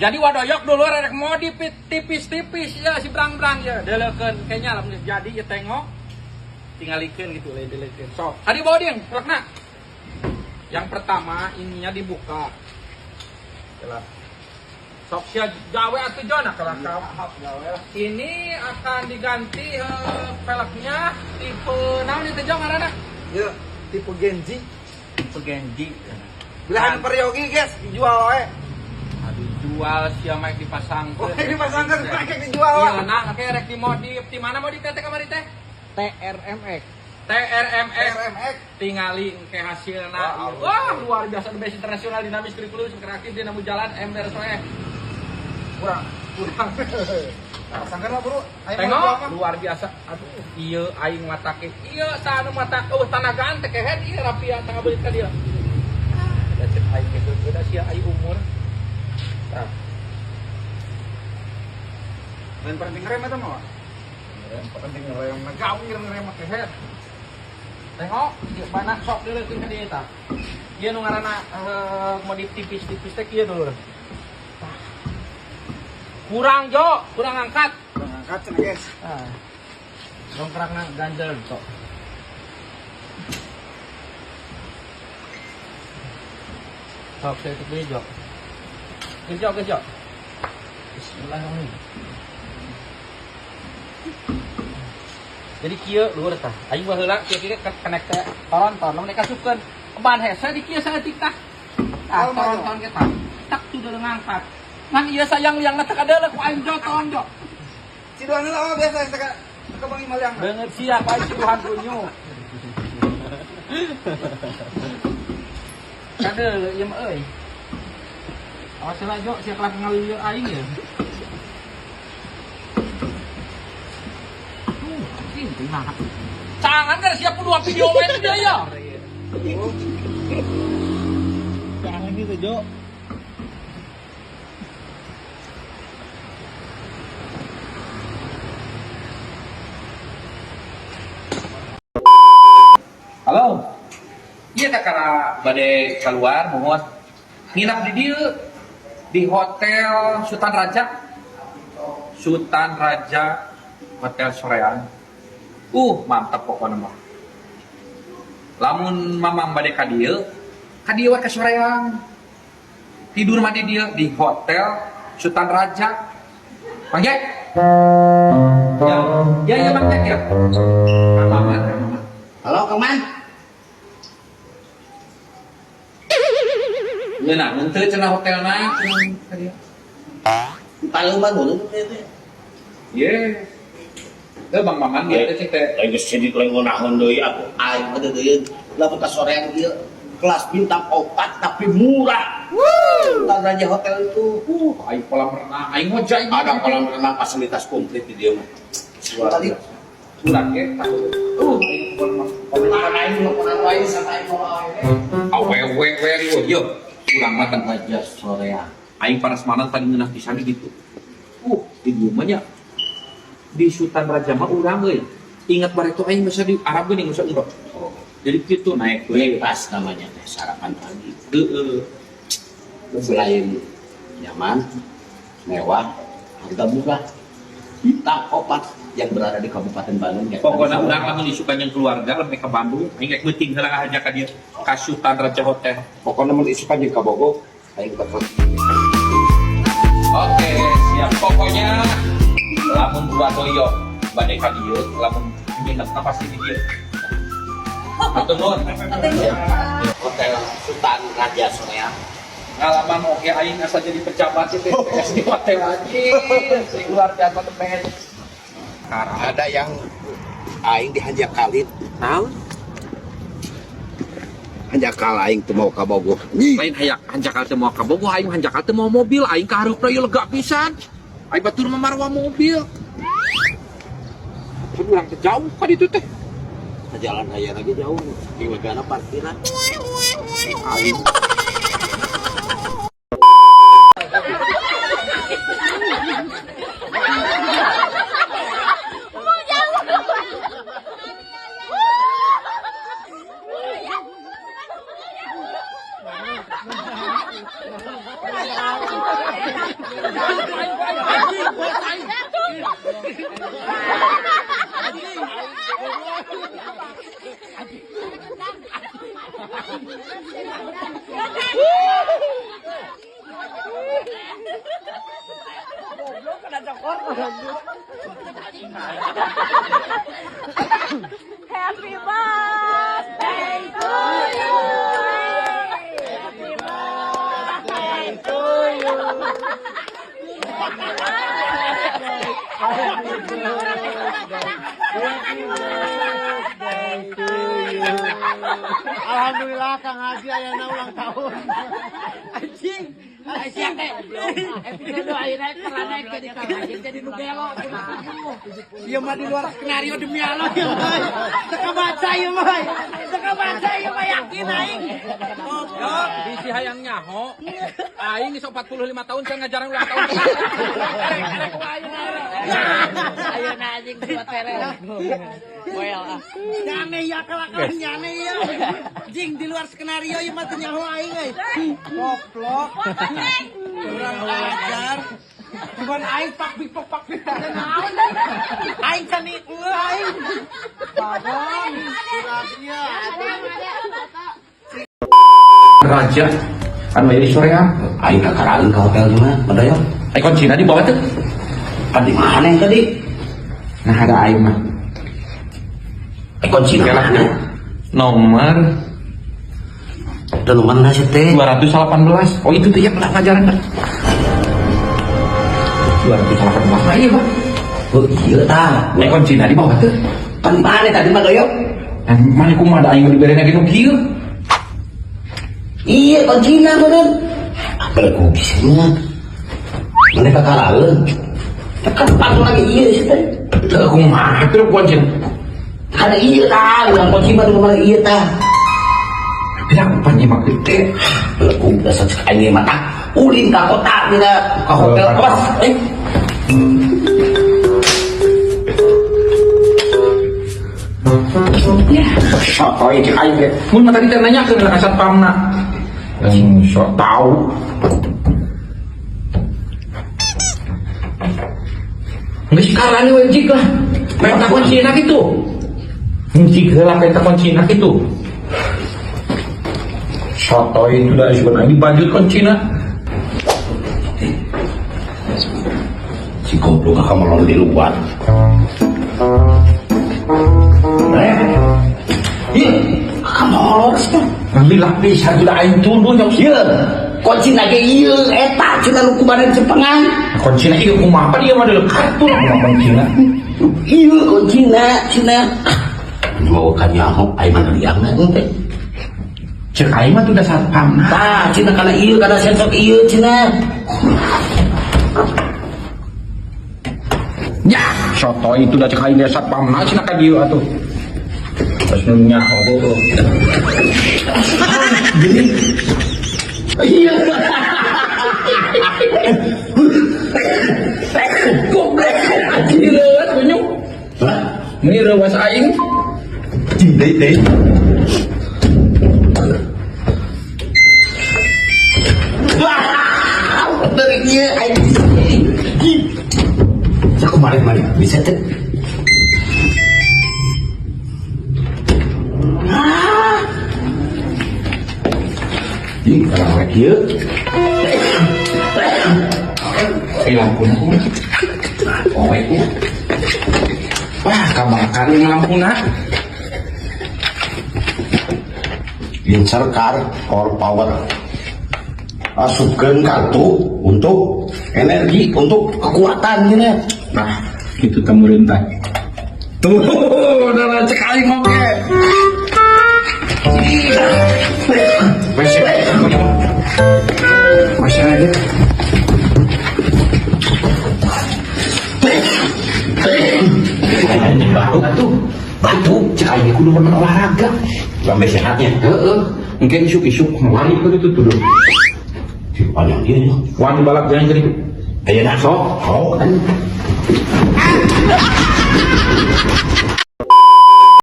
Jadi wadoyok dulu rek modif tipis-tipis ya si brang-brang ya. Deleukeun kayaknya lamun jadi ya tengok. Tingalikeun gitu lain deleukeun. Sok, tadi bawa ding pelekna. Yang pertama ininya dibuka. Yalah. Sok sia gawe atuh jona kalakap. Ini akan diganti peleknya tipe naon ieu teh Jo ngaranna? Ieu tipe Genji. Tipe Genji. Belahan peryogi guys, dijual wae. Dijual sia mah dipasangkeun. Oh, dipasangkeun mah dijual wae. Iya, nah engke rek dimodif. Di mana modif teh kamari teh? TRMX. TRMX. Tingali engke hasilna. Wah, luar biasa the best internasional dinamis kurikulum kreatif dinamu jalan MR soe. Kurang. Pasangkeun lah, Bro. Tengok luar biasa. Aduh, ieu aing matake. Ieu saanu matak eueuh tanagaan teh kehed ieu rapia tangga beulit ka dieu. Da cek aing ge heueuh sia aing umur. Tah. Lain penting rem eta mah. Penting rem, gaung rem kehed. Tengok, di mana sok deuleukeun ka dieu tah. Ieu nu ngaranna modif tipis-tipis teh kieu dulur. Tah. Kurang Jo, kurang angkat. Kurang angkat cenah guys. Tah. Dongkrakna ganjel tok. Sok saya deui Jo. Geus Jo. Bismillahirrahmanirrahim. Jadi kieu luhur tah. Aing baheula kieu-kieu kenek teh toronton, lamun kasupkeun ban hese di kieu saeutik tah. Tah toronton ge tah. Tak tuh ngangkat. Ngan ieu sayang liangna teh kadeuleu ku aing joton jo. Ciduhan heula biasa teh ka Bang Imal liangna. Beungeut sia ku aing ciduhan unyu. Kadeuleu ieu mah euy. Awas heula jo sia kelas ngalieu aing ya. Jangan kan siap dua video main dia ya. Jangan gitu Jo. Halo. Iya tak karena badai keluar mohon nginap di dieu di Hotel Sultan Raja. Sultan Raja Hotel Soreang. Mantap pokoknya mah. Lamun mamang bade ka dieu we ka Soreang. Tidur mah di dieu di Hotel Sultan Raja. Mang Jack. Ya, ya Mang Jack ya. Kang Maman. Halo Kang Man. Ngeunah henteu cenah hotelna cenah ka dieu. Paluman mun teh. Ye. Teu Bang Maman dia teh teh. Lain geus sidik lain ngeunaheun deui atuh. Aing mah deui lamun ka Soreang ieu kelas bintang 4 tapi murah. Sultan Raja Hotel itu. Aing kolam renang, aing ngojay. Ada kolam renang fasilitas komplit di dieu mah. Tadi urang ge takut. Aing kolam renang aing mah pernah wae santai mah. Awewe we ieu. Urang mah teh Raja Soreang. Aing panas manan tadi ngeunah pisan di ditu. Di dieu mah nya. Di Sultan Raja mah urang euy. Ingat bareto aing masa di Arab geuning masa umroh. Jadi kitu naik we. Pas namanya teh sarapan pagi. Heeh. Selain nyaman, mewah, harga murah. Bintang 4 yang berada di Kabupaten Bandung ya. Pokoknya urang lamun isukan jeung keluarga lamun ka Bandung, aing rek beuting heula ngahaja ka dieu ka Sultan Raja Hotel. Pokoknya mun isukan jeung ka Bogor, aing bakal. Oke, siap. Pokoknya lamun dua toyo bade ka dieu, lamun nginepna pasti di dieu. Hatur nuhun. Hotel Sultan Raja Soreang. Ngalaman oke aing asa jadi pejabat sih TPS di hotel anjir. Sing luar biasa teh. Ada yang aing dihanjakalin. Naon? Hanjakal aing teu mau ka Bogor. Lain hayak hanjakal teu mau ka Bogor, aing hanjakal teu mau mobil, aing ka hareupna ieu lega pisan. Aing batur mah marwa mobil. Kan urang teh jauh ka ditu teh. Jalan raya lagi jauh, saking legana parkiran. Aing Happy birthday to you. Happy birthday to you. Happy birthday to you. Alhamdulillah Kang Haji ayana ulang tahun. Anjing. Aisyah teh. Episode ayeuna pernah naik jadi Kang Haji jadi nu gelo. Ieu mah di luar skenario demi Allah ieu mah. Teu baca ieu mah. Teu baca ieu mah yakin aing. Goblok, bisi hayang nyaho. Aing geus 45 tahun can ngajaran ulang tahun. Arek Ayeuna anjing buat tere. Well ah. Nyane ya kelakuan nyane ya. Jing di luar skenario ieu mah teu nyaho aing euy. Goblok. Kurang ajar. Cuman aing pak bipok pak bipok naon. Aing can eueuh aing. Babon. Kurang ieu Raja anu aya di soreang. Aing kakaraeun ka hotel mah, Madoyong. Ai kuncina di bawah tuh. Kan di mana yang tadi? Nah ada aing mah. Kuncina mana? Nomor Dan mana sih teh? 218. Oh itu tuh ya pernah ngajaran kan. 218. Nah iya Pak. Oh iya tah. Ai kuncina di bawah tuh. Kan di mana tadi Madoyong? Nah, mana kumaha da aing diberena ge nu kieu. Iya kuncina bener. Apa lagi bisanya? Mana kakaraeun? Tekan patung lagi iya sih teh. Teu kumaha tuh kuncina. Ada iya tah, bilang kunci mah di mana iya tah. Kenapa nyimak gede? Belum dasar cek aing mah tah. Ulin ka kota dina ka hotel awas. Sotoy cek aing ge. Mun mah tadi teh nanyakeun ka satpamna. Sok tahu. Geus karani we jik lah. Minta kuncina kitu. Jik heula minta kuncina kitu. Sotoy itu dari sebenarnya dibajut kuncina. Si goblok kakak melon di luar. Iya, kakak molor sih. Alhamdulillah bisa udah aing tunduh jauh sih. Iya, kunci lagi iya, eta cina lu kumarin cepengan. Kuncina ieu kumaha dia mah deuleu kartu lah kumaha kuncina. Iya, kuncina, cina. Mau kan nyaho, aing mah liangna teh. Cek aing mah tuh udah satpamna. Tah, cina kana iya, kana sensor iya cina. Ya, sotoy itu udah cek aing dia satpamna cina ka dieu atuh. Terus nu nyaho heueuh. Gini. Iya. Goblok. Anjing leuwat kunyuk. Hah? Ini reuwas aing. Cing deui deui. Wah, bener ieu aing. Cak kemarin bisa teh. Ih, kalau rek ieu. Eh lampuna kumaha? Poek nya. Wah, kabakar ini lampuna. Insert car or power. Asupkeun kartu untuk energi, untuk kekuatan gini. Nah, gitu pemerintah. Tuh, udah cek aing oke. Masih masih aja. Batuk tuh, batuk. Cek aing kudu pernah olahraga. Sampai sehatnya. Heeh, mungkin isuk-isuk lari ke itu tuh. Panjang dia nya. Wani balap jalan jadi. Ayo dah Sok. Oh, kan.